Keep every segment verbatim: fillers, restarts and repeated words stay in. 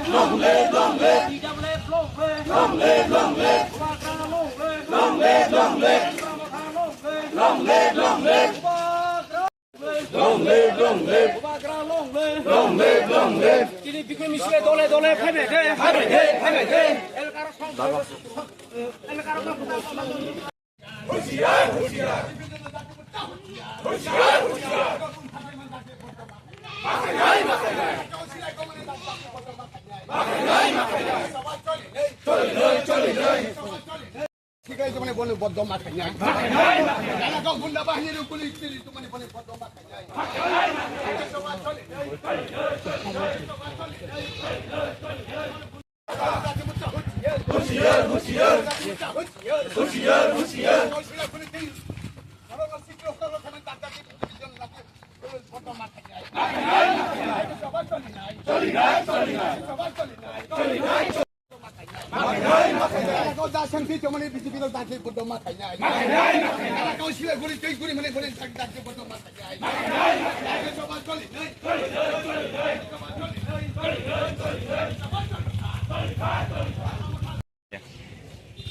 Long live, long live. T W F long live. Long live, long live. Bubagra long live. Long live, long live. Bubagra long live. Long live, long live. Bubagra long live. Long live, long live. Bubagra long live. Long live, long live. Tini bikin misil dole dole phaibai de. Phaibai de, phaibai de. Elkar song, elkar song. Sigai jomani boni boddo ma khainai. Jana kau gunda bahini ru kuli kuli jomani boni boddo ma khainai. Husiar, husiar. Husiar, husiar.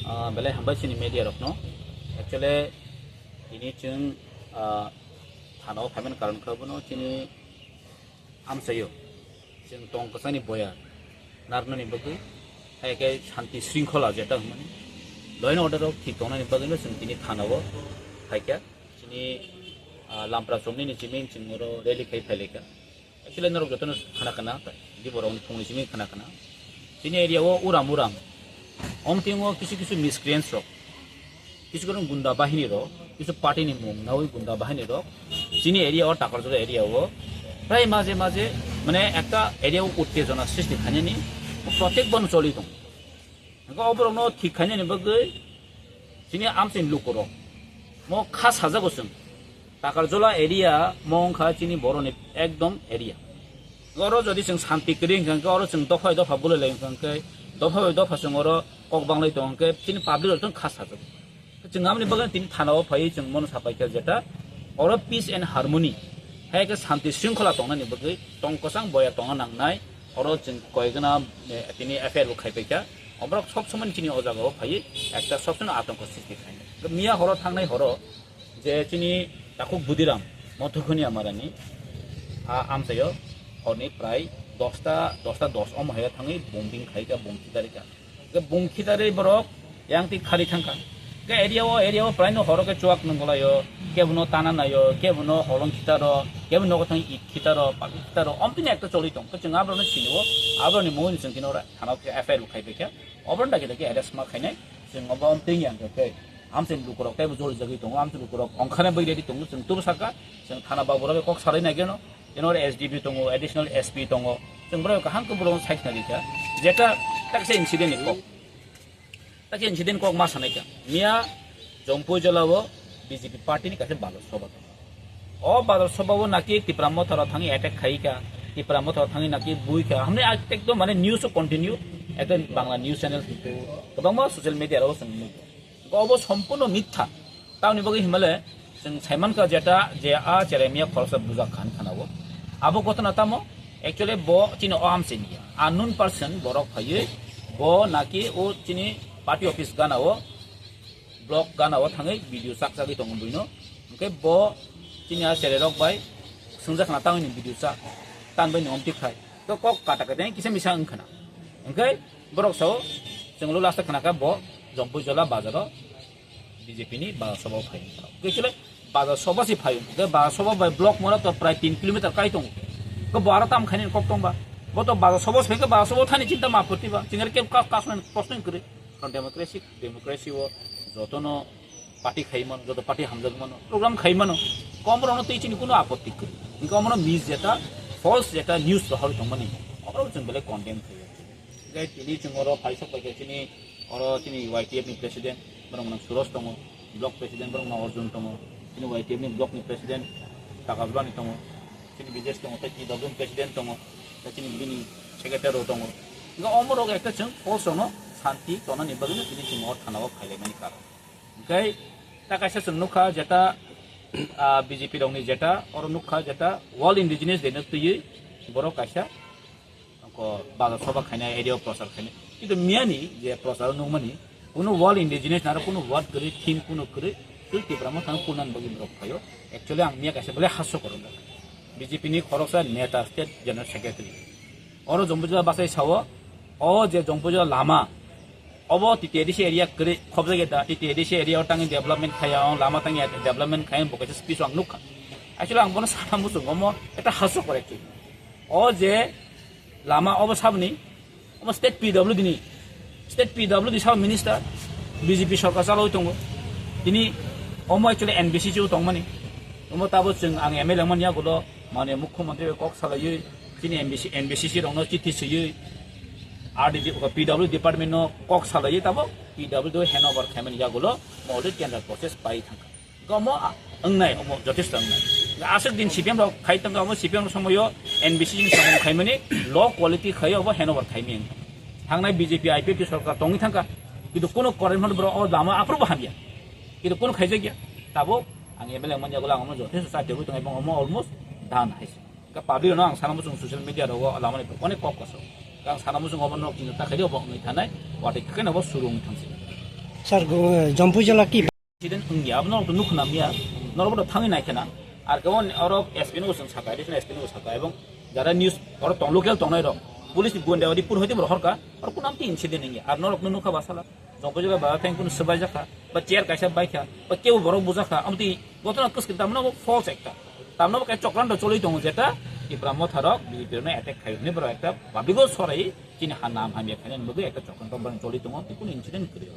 Ah, belai hambai chini media rokno. Actually, tini chwng, ah, thana o phaimani karon khe bono chini amchaio chwng tong kwchangni boya narwknani bagwi, hai khe shanti shringkhola jeta hwnmani, law and order rok thik tongnani bagwino chwng tini thana o phaikha. Chini, ah, Lampra chomnini chiming chwng oro rally khai phailaikha. Actually, norok jotono khna khna, di borokni phungni simi khna khna. Chini area o uram uram. Omtingo kisu kisu miscreants rok. Kisu kisu gunda bahini rok, kisu party ni mung nawi gunda bahini rok. Chini area o, Takarjala area o. Prai maje maje, mane ekta area o uttejona sristi khainani, protek bon choli tong. Hingke oborokno thik khainani bagwi chini amchaini lukurok mo kha sajago chwng. Takarjala area mo wngkha chini boroni ekdom area. Oro jodi chwng santi kwrwi hwnkha hwnkhe oro chwng dopha bai dopha bulai lai hwnkha hwnkhe dopha bai dopha chwng oro kok banglai tongo hwnkhe chini public rok chwng kha sajago. Chwng aboni bagwi tini thana o phaiwi chwng bono sapaikha jeta oro peace and harmony hai khe santi shringkhola tongnani bagwi tong kwchang boya tongna nangnai. Oro chwng koigwna, eh, tini F I R bo khaipaikha. Oborok sob somoi chini o jaga o phaiwi ekta sob somoi atongko sristi khainai. Miya horo thangnai horo je chini takhuk Budiram Mothokhunia Marani a amchaio horni prai dosta, dosta dos omo hai thangwi bombing khaikha, bom khitarikha. Ke bung khitarwi borok yang twi khari thangkha. Ke area o, area o praino horo ke chuak nungulaio, kebono tana naio, kebono holong khitaro, kebono nogo thang it khitaro, pakli khitaro, omtini ekta choli tong. Ke chwng aborokno sinio, aborokni mungwi chwng kino thana o khe F I R bo khai paikha. Oborokno dagi dagi arrest ma khainai, chwng obo omtwi yang khe amchini lukurok teibo joli jagwi tongo, amchini lukurok ongkhana bai ready tongo, chwng tubu saka, chwng thana baborok kok salai nai geno. Eno S D P tongo, additional S P tongo. Chwng borok kaham khe borok sakna rikha. Jeta taksa incident ni kok. Taksa incident kok ma sanai kha. Miya Jompui Jala o B J P party ni kaisa bazar soba tongo. O bazar soba o naki Tipra Motha rok thangwi attack khai kha. Tipra Motha rok thangwi naki bui kha. Hamni a-, ekdom mane news o continue. Ekta Bangla news channel kwbangma social media rok o chwng nukgo. Obo sompurno mitha. Tamoni bagwi hinmale chwng saimankha jeta je a cheremia khoroksa bujak khan khana o. Abo ghotona tamo? Actually bo chini o amchini ya. Unknown person borok phaiwi bo naki o chini party office gana o, block gana o thangwi video chak chagwi tongo buino. Hwnkhe bo chini a chererok bai swngjak khana tamoni video chak. Tamoni omtwi khai. To kok kata kata kisa misa wng khana. Hwnkhe borok sao chwngno last khana kha bo Jompui Jola bazaro B J P ni bazar soba o phai wngkha. Khe chwle bazar soba se phai wngkha. Khe bazar soba bai block mora to prai tin kilometer kai tongo. Khe bo aro tam khainani kok tongba. Bo to bazar soba se phai khe bazar soba thani chinta ma apatti ba. Chwng khe ka-, kasmani proshno kwrwi. Karon democracy, democracy o jotono party khai mano, joto party hamjak mano, program khai mano. Kom rokno tei chini kuno apatti kwrwi. Hingke omono mis jeta, false jeta news rohorwi tongmani. Oborok chwng belai condemn khai. Hingke tini chwng oro phaisok bai khe chini oro chini Y T F ni president, borok nang Suros tongo, block president, borok nang Arjun tongo, chini Y T F ni block ni president, Takajulani tongo, chini Bijesh tongo, tei T W president tongo, tei chini bini secretary rok tongo. Hingke omorok ekta chwng false rokno santi tonani bagwino tini chwng o thana o phailaimani karon. Hingke ta kaisa chwng nukha jeta, ah, B J P rokni jeta, oro nukha jeta World Indigenous Day no twiwi borok kaisa Ko bazar soba khainai, area o prochar khainai. Kintu miyani je prochar o nukmani, kuno word indigenous naro kuno word kwrwi, theme kuno kwrwi, twi Tipra Motha no kulnani bagwi borok phaio. Actually ang miya kaisa belai hasso koron. B J P ni khoroksa neta, state general secretary. Oro Jompuijala bachai sao, o je Jompuijala lama, obo T T A D C area kwrwi khobjagwi da, T T A D C area o tangwi development khaiya, o lama tangwi development khaiya, bo kaisa speech o ang nukha. Actually ang bono sana muchungo, omo ekta hasso kore ki. O je lama obo saboni, omo state P W D ni, state P W D sabo minister, B J P sorkar chalawi tongo. Tini omo actually N B C C o tongmani. Omo tabo chwng ang M L A mani yagulo mane mukhyamantri bai kok salaiwi, chini N B C, N B C C rokno chithi swiwi, R D D, P W D department no kok salaiwi tabo P W D handover khaimani yagulo mo already tender process pai thangkha. Omo, ah, wngnai, omo jothesto wngnai. Aswk din C P M rok khai tongkha, omo C P M rok somoio N B C C ni samung khaimani low quality khai obo handover khaimani wngkha. Thangnai B J P I P F T sorkar tongwi thangkha, kintu kuno corruption borok o lama aphuru bo hamya, kintu kuno khaijakya. Tabuk ang M L A manya gulo ang omo jothesto chai tebwi tongo, ebong omo almost done hai se. Ka public no ang sana muchung social media rogo lamani onek kok kaso. Ang sana muchung obo nok chini ta khaidi obo wngwi thanai, watwi khakheno obo suru wngwi thangsi. Sir, go-, Jompuijala ki Incident wngya, abo norok to nukho na miya, norok bo to thangwi nai khena. Ar kebo oro S P no bo chwng saka, additional S P no bo saka, ebong jara news oro tong, local tongnai rok, police ni gunda odi pur hoite bo rohorka, oro kunam ti incident wngya, ar norok no nukha ba sala, Jompuijala ba thang kunu swbai jakha, ba chair kaisa baikha, ba kebo borok bujakha, amti gotona kwswk tamno bo false ekta. Tamno bo kaisa chokranto choli tongo jeta, Tipra Motha rok B J P rokno attack khai hwnwi borok ekta public o sorai chini ha nam hamya khainani bagwi ekta chokranto borok choli tongo, tei kunu incident kwrwi.